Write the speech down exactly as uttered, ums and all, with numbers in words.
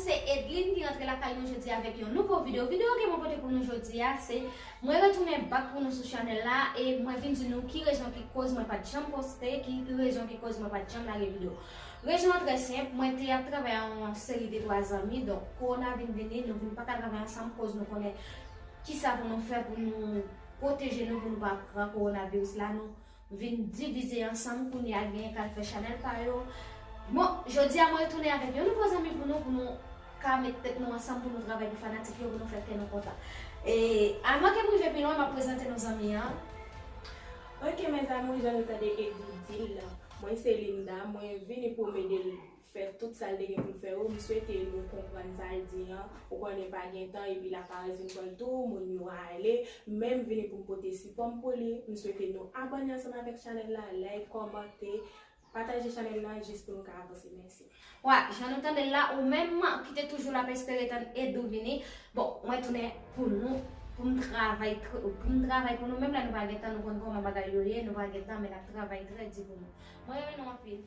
Se Edline ki rantre lakay nou jodi avèk yon nouvo videyo. Videyo ke mwen pote pou nou jodi a, se mwen retounen back pou nou sou chanèl la e mwen vin di nou ki rezon ki koz mwen pa t janm poste, ki rezon ki koz mwen pa t janm lage videyo. Rezon an trè senp, mwen te ap travay ak yon seri de twa zanmi, donk kowona vin vini, nou vin pa ka travay ansanm koz nou konnen kisa pou nou fè pou nou pwoteje nou, pou nou pa pran kowonaviris la, nou vin divize ansanm, kounye a genyen k al fè chanèl pa yo. Bon, jodi a mwen retounen avèk yon nouvo zanmi pou nou, pou nou ka met tèt nou ansanm, pou nou travay pou fanatik yo, pou nou fè kè nou kontan. E avan ke m rive pi lwen, m ap prezante nou zanmi an. Ok, mezanmi, jan nou tande Edou di l, mwen se Linda, mwen vini pou m ede l fè tout sa l te gen pou l fè yo. M swete nou konprann sa l di an. Ou konnen pa gen tan epi laparès vin pran l tou, moun yo ale. Men m vini pou m pote sipò m pou li. M swete nou abòne ansanm avèk chanèl la, like, kòmante, pataje chanèl la jis pou nou ka avanse. Mèsi. Wa, jan nou tande l la, ou menm ki te toujou la ap espere tann Edou vini. Bon, mwen tounen pou nou, pou m travay, pou m travay pou nou, menm lè nou pa gen tan, nou konn kòman bagay yo ye, nou pa gen tan, men n ap travay trè di pou nou. Mwen renmen nou anpil.